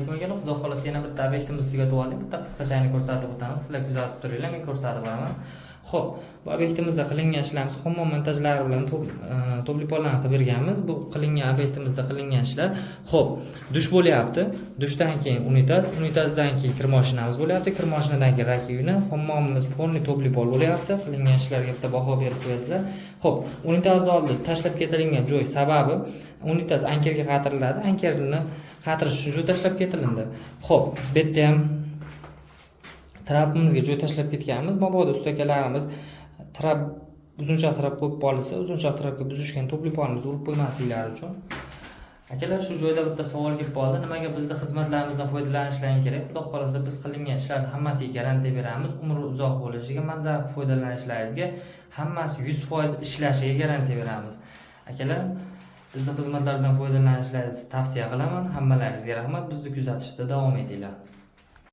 Alaykum, akalar. Xudo xohlasa, yana bitta obyektimizni tugatib oldik. Bitta qisqachani ko'rsatib o'tamiz. Sizlar kuzatib turinglar, men ko'rsatib boraman. Xo'p, bu obyektimizda qilingan ishlarimiz hammom montajlari bilan топливо pollarni qilib berganmiz. Bu qilingan obyektimizda qilingan ishlar. Xo'p, dush bo'lyapti. Dushdan keyin unitaz, unitazdan keyin kir mashinamiz bo'lyapti. Kir mashinadan keyin раковина, hammomimiz полный топливо pol bo'lyapti. Qilingan ishlarga bitta baho berib qo'yasizlar. Xo'p, unitazni oldi tashlab ketilgan joy sababi unitaz ankerga qatiriladi. Ankerni qatirish uchun joy tashlab ketilindi. Xo'p, bu yerda ham trapimizga joy tashlab ketganmiz. Mabodo ustakalarimiz trap, uzunchoq trap qo'yib qolsa, uzunchoq trapga buzishgan топливо polimizni urib qo'ymasliklari uchun. Akalar, shu joyda bitta savol kelib qoldi: nimaga bizni xizmatlarimizdan foydalanishlaring kerak? Xudo xohlasa, biz qilingan ishlarni hammasiga garantiya beramiz. Umri uzoq bo'lishiga, maza qilib foydalanishlaringizga, hammasi 100% ishlashiga garantiya beramiz. Akalar, bizni xizmatlardan foydalanishlaringizni tavsiya qilaman. Hammalaringizga rahmat, bizni kuzatishda davom etinglar.